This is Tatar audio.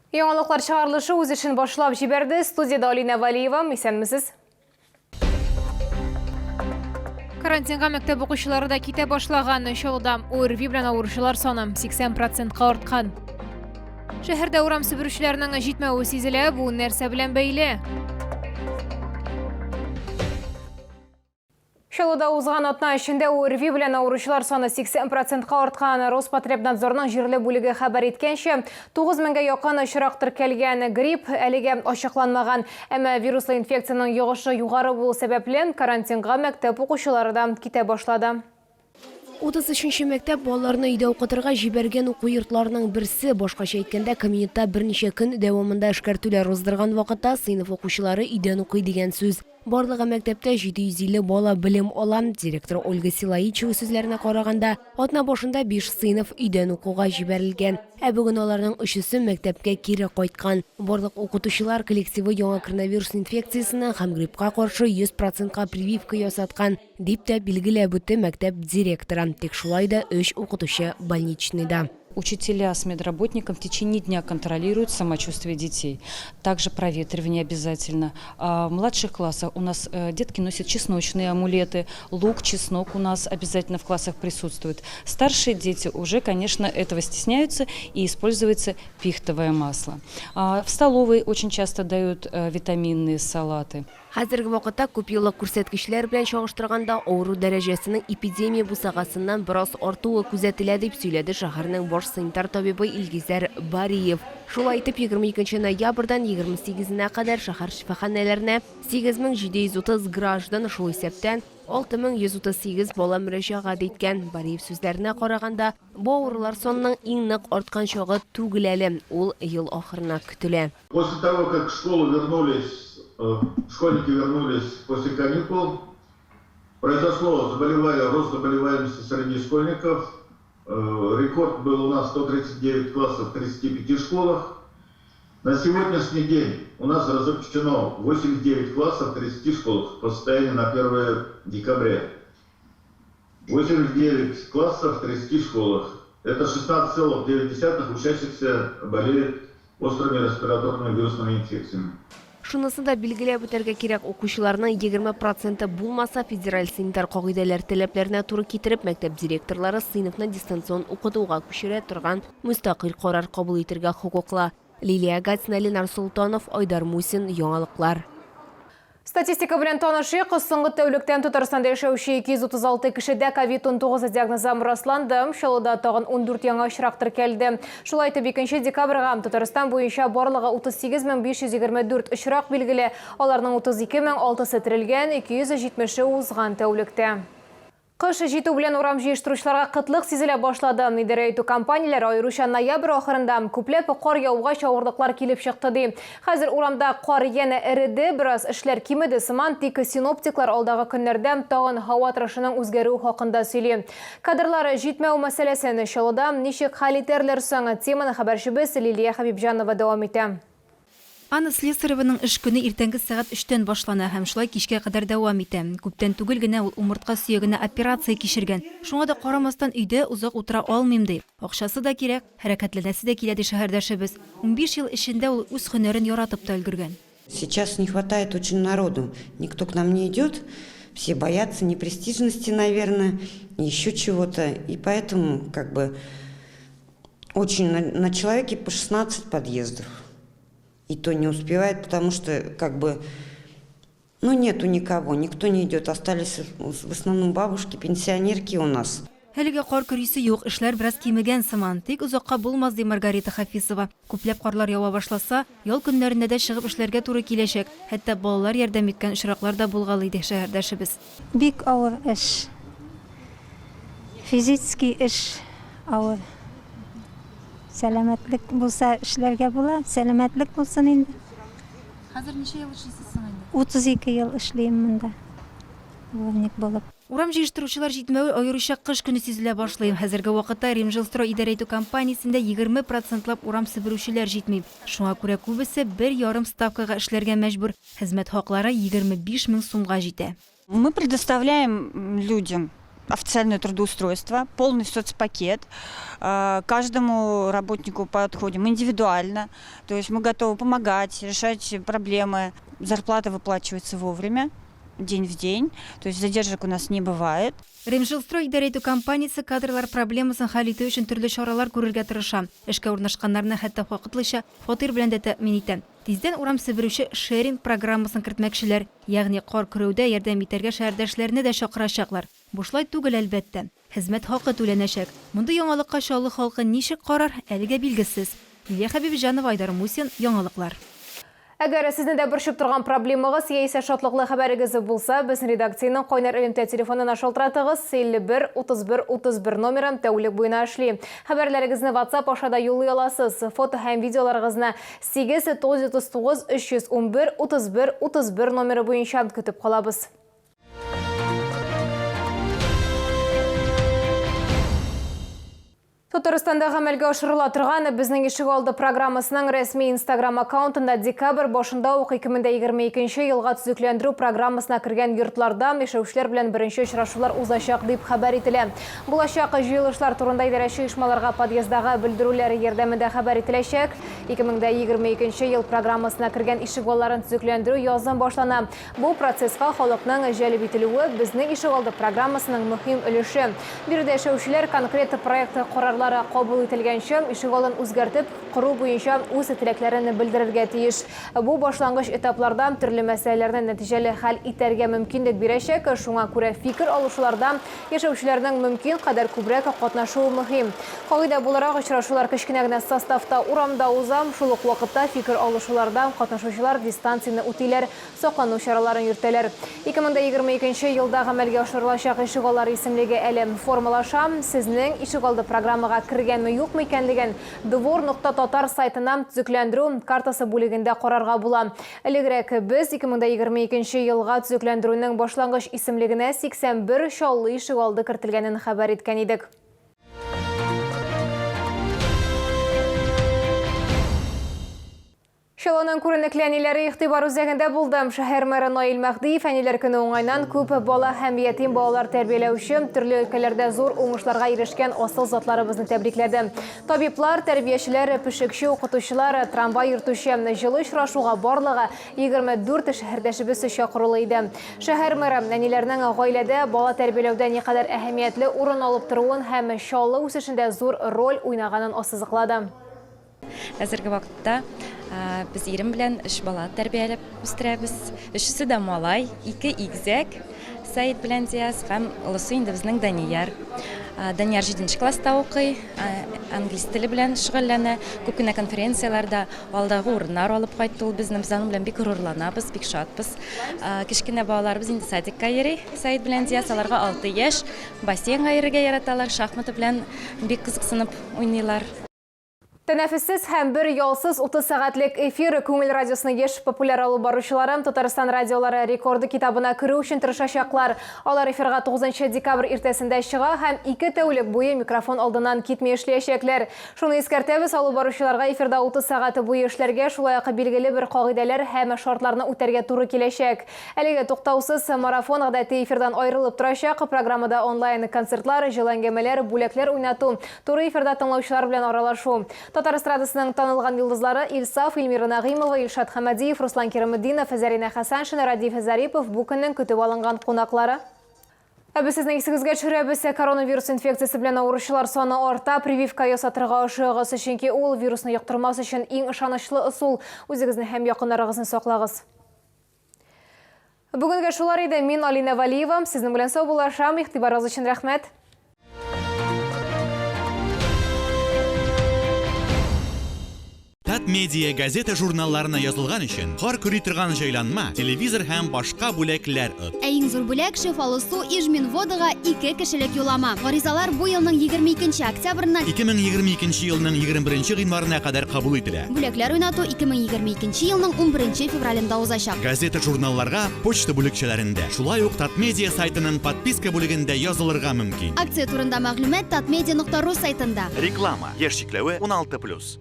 Яңалыклар чыгарылышы үз эшен башлап җибәрде. Студиядә Алинә Валиева. Исәнмесез. Карантинга мәктәп укучылары да китә башлаган. Чаллыда ОРВИ белән авыручылар саны 80 процентка арткан. Шәһәрдә урам себерүчеләрнең җитмәве сизелә. Бу нәрсә белән бәйле? Чаллыда узган атна эчендә ОРВИ белән авыручылар саны 80 процентка арткан. Роспотребнадзорның җирле бүлеге хәбәр иткәнчә, 9 меңгә якын очрак теркәлгән. Грипп әлегә ачыкланмаган. Әмма вируслы инфекциянең йогышы югары булу сәбәпле, карантинга мәктәп укучылары да китә башлады. 33 нче мәктәп балаларны өйдә укытырга җибәргән уку йортларының берсе. Башкача әйткәндә, кабинетта берничә көн дәвамында эшкәртүләр уздырган вакытта сыйныф укучылары өйдән укый дигән сүз. Барлыгы мәктәптә 750 бала белем ала. Директор Ольга Силаичева сүзләренә караганда, атна башында биш сыйныф өйдән укуга җибәрелгән. Ә бүген аларның өчесе мәктәпкә кире кайткан. Барлык укытучылар коллективы яңа коронавирус инфекциясенә һәм гриппка каршы 100 процентка прививка ясаткан. Дип тә билгеләп үтте мәктәп директоры. Тик шулай да өч укытучы больничныйда. Учителя с медработником в течение дня контролируют самочувствие детей. Также проветривание обязательно. А в младших классах у нас э, детки носят чесночные амулеты, лук, чеснок у нас обязательно в классах присутствует. Старшие дети уже, конечно, этого стесняются и используется пихтовое масло. А в столовой очень часто дают э, витаминные салаты. Хәзерге вакытта күпьеллык күрсәткечләр белән чагыштырганда авыру дәрәҗәсенең эпидемия бусагасыннан бераз артуы күзәтелә, дип сөйләде шәһәрнең баш санитар табибы Илгизәр Бариев. Шулай итеп, 22 ноябрьдән 28 енә кадәр шәһәр шифаханәләренә 8730 граждан, шул исәптән 6138 бала мөрәҗәгать иткән. Бариев сүзләренә караганда, бу авырулар санының иң нык арткан чагы түгел әле, ул ел ахырына көтелә. После того, как в школу вернулись, э, школьники вернулись после каникул, произошло заболевание, рост заболеваемости среди школьников. Э, рекорд был у нас 139 классов в 35 школах. На сегодняшний день у нас разобщено 89 классов в 30 школах по состоянию на 1 декабря. 89 классов в 30 школах. Это 16,9 учащихся болеют острыми респираторными вирусными инфекциями. Шунысын да билгеләп үтәргә кирәк, укучыларның 20 проценты булмаса, федераль санитар кагыйдәләр таләпләренә туры китереп, мәктәп директорлары сыйныфны дистанцион укытуга күчерә торган мөстәкыйль карар кабул итәргә хокуклы. Лилия Гатина, Ленар Солтанов, Айдар Мусин, Яңалыклар. Статистика белән танышыйк. Соңгы тәүлектән Татарстанда яшәүче 236 кешедә ковид-19 диагнозы расланды. Чаллыда тагын 14 яңа очрак теркәлде. Шулай итеп, 2 декабрьгә Татарстан буенча барлыгы 38524 очрак билгеле. Аларның 32006-сы терелгән, 270-е узган тәүлектә. Кыш җитү белән урам җыештыручыларга кытлык сизелә башлады. Идарә итү компанияләре аеруча ноябрь ахырында күпләп кар яугач авырлыклар килеп чыкты ди. Хәзер урамда кар янә эреде, бераз эшләр кимеде сыман, тик синоптиклар алдагы көннәрдә тагын һава торышының үзгәрүе хакында сөйли. Кадрлар җитмәү мәсьәләсен Чаллыда ничек хәл итәрләр соң? Теманы хәбәрчебез Лилия Хәбибҗанова дәвам итә. Анна Слесареваның эш көне иртәнге сәгать өчтән башлана һәм шулай кичкә кадәр дәвам итә. Күптән түгел генә ул умыртка сөягенә операция кичергән. Шуңа да карамастан өйдә озак утыра алмыйм, ди. Акчасы да кирәк, хәрәкәтләнәсе дә килә, ди шәһәрдәшебез. 15 ел эчендә ул үз һөнәрен яратып та өлгергән. Сейчас не хватает очень народу. Никто к нам не идет, все боятся непрестижности, наверное, еще чего-то. И поэтому как бы очень на, на человеке по 16 подъездов. И то не успевает, потому что как бы ну нету никого, никто не идет. Остались в основном бабушки, пенсионерки у нас. Әлегә кар көрисе юк, эшләр бераз кимегән сыман. Тик озакка булмас, ди Маргарита Хафисова. Күпләп карлар ява башласа, ял көннәрендә дә чыгып эшләргә туры киләчәк. Хәтта балалар ярдәм иткән очраклар да булгалый, ди шәһәрдәшебез. Бик авыр эш. Физический эш авыр. Сәламәтлек булса эшләргә була. Сәламәтлек булсын инде. Хәзер ничә ел эшлисез соң инде? 32 ел эшлим монда. Дворник булып. Урам җыештыручылар җитмәве аеруча кыш көне сизелә башлый. Хәзерге вакытта Ремжилстрой идарә итү компаниясендә 20 процентлап урам себерүчеләр җитми. Шуңа күрә күбесе бер ярым ставкага эшләргә мәҗбүр. Хезмәт хаклары 25 мең сумга җитә. Мы предоставляем людям. Официальное трудоустройство, полный соцпакет. Каждому работнику подходим индивидуально. То есть мы готовы помогать, решать проблемы. Зарплата выплачивается вовремя, день в день. То есть задержек у нас не бывает. Ремжилстрой идарә итү компаниясе кадрлар проблемасын хәл итү өчен төрле чаралар күрергә тырыша. Эшкә урнашканнарны хәтта вакытлыча фатир белән дә тәэмин итә. Тиздән урам себерүче шеринг программасын кертмәкчеләр. Ягъни кар көрәүдә ярдәм итәргә шәһәрдәшләрне дә чакырачаклар. Бушлай түгел, әлбәттә. Хезмәт хакы түләнәчәк. Мондый яңалыкка Чаллы халкы ничек карар, әлегә билгесез. Лилия Хәбибҗанова, Айдар Мусин, Яңалыклар. Әгәр сезне дә борчып торган проблемагыз яисә шатлыклы хәбәрегез булса, безнең редакциянең кайнар элемтә телефонына шалтыратыгыз, 51 31 31 номеры тәүлек буена эшли. Хәбәрләрегезне WhatsApp аша да юллый аласыз. Фото һәм видеоларыгызны 8 939 311 31 31 номеры буенча көтеп калабыз. Татарстанда гамәлгә ашырыла торган Безнең ишегалды программасының рәсми Instagram аккаунтында декабрь башында ук 2022 елга төзекләндерү программасына кергән йортларда яшәүчеләр белән беренче очрашулар узачак дип хәбәр ителә. Булачак җыелышлар турында идарәче оешмаларга подъездагы белдерүләр ярдәмендә хәбәр ителәчәк. 2022 ел программасына кергән ишегалларын төзекләндерү яздан башлана. Бу процесска халыкның җәлеп ителүе, Безнең ишегалды программасының мөһим өлеше. Биредә яшәүчеләр конкрет проект карарлары кабул ителгәнче, ишегалдын үзгәртеп кору буенча үз теләкләрен белдерергә тиеш. Бу башлангыч этапларда төрле мәсьәләләрне нәтиҗәле хәл итәргә мөмкинлек бирәчәк, шуңа күрә фикер алышуларда яшәүчеләрнең мөмкин кадәр күбрәк катнашуы мөһим. Кагыйдә буларак, очрашулар кечкенә генә составта урамда уза, шул ук вакытта фикер алышуларда катнашучылар дистанцияне үтиләр, саклану чараларын йөртәләр. 2022 елда гамәлгә ашырылачак ишегаллары исемлеге әле формалаша. Сезнең ишегалды программага кергәнме-юкмы икәнлеген Двор нокта татар сайтына Төзекләндерү картасы бүлегендә карарга була. Элегрәк без 2022 елга төзекләндерүнең башлангыч исемлегенә 81 Чаллы ишегалды кертелгәнен хәбәр иткән идек. Чаллының күренекле әниләре игътибар үзәгендә булды. Шәһәр мэры Наил Мәһдиев әниләр көне уңайнан күп бала һәм ятим балалар тәрбияләүче, төрле өлкәләрдә зур уңышларга ирешкән асыл затларыбызны тәбрикләде. Табиблар, тәрбиячеләр, пешекче, укытучылар, трамвай йөртүче җылы очрашуга барлыгы 24 шәһәрдәшебез чакырулы иде. Шәһәр мэры әниләрнең гаиләдә бала тәрбияләүдә никадәр әһәмиятле урын алып торуын һәм Чаллы үсешендә зур роль уйнаганын ассызыклады. Хәзерге вакытта без ирем белән өч бала тәрбияләп үстерәбез. Өчесе дә малай, ике игезәк, Саид белән Диас һәм олысы инде безнең Данияр. Данияр җиденче класста укый, англис теле белән шөгыльләнә. Күп кенә конференцияләрдә алдагы урыннар алып кайтты ул безнең. Без аның белән бик горурланабыз, бик шатбыз. Кечкенә балаларыбыз инде садикка йөри, Саид белән Диас, аларга 6 яшь. Бассейнга йөрергә яраталар, шахматы белән бик кызыксынып уйныйлар. Тәнәфессез һәм бер ялсыз 30 сәгатьлек эфир Күңел радиосының еш популяр алып баручылары Татарстан радиолары рекорды китабына керү өчен тырышачаклар. Алар эфирга 9 декабрь иртәсендә чыга һәм ике тәүлек буе микрофон алдыннан китми эшләячәкләр. Шуны искәртәбез, алып баручыларга эфирда 30 сәгать буе эшләргә, шулай ук билгеле бер кагыйдәләр һәм шартларны үтәргә туры киләчәк. Әлеге туктаусыз марафон гадәти эфирдан аерылып торачак. Программада онлайн-концертлар, җылы әңгәмәләр, бүләкләр уйнату, туры эфирда тыңлаучылар белән аралашу. Татар эстрадасының танылган йолдызлары Илсаф, Эльмира Нәгыймова, Илшат Хәмәдиев, Руслан Кираметдинов, Зәринә Хәсәншина, Радиф Зарипов бу көннең көтеп алынган кунаклары. Ә без сезнең исегезгә төшерәбез, коронавирус инфекциясе белән авыручылар саны арта, прививка ясатырга ашыгыгыз, чөнки ул вирусны йоктырмас өчен иң ышанычлы ысул. Үзегезне һәм якыннарыгызны саклагыз. Бүгенгә шулар иде. Мин Алинә Валиева. Сезнең белән саубуллашам. Игътибарыгыз өчен рәхмәт. Татмедиа газета-журналларына язылган өчен кар көри торган җайланма, телевизор һәм башка бүләкләр от. Ә иң зур бүләк, шифалы су Ижминводага ике кешелек юллама. Гаризалар бу елның 22 октябреннән 2022 елның 21 гыйнварына кадәр кабул ителә. Бүләкләр уйнату 2022 елның 11 февралендә узачак. Газета-журналларга почта бүлекчәләрендә, шулай ук Татмедиа сайтының подписка бүлегендә язылырга мөмкин. Акция турында мәгълүмат татмедиа нокта ру сайтында. Реклама. Яшь чикләве 16 плюс.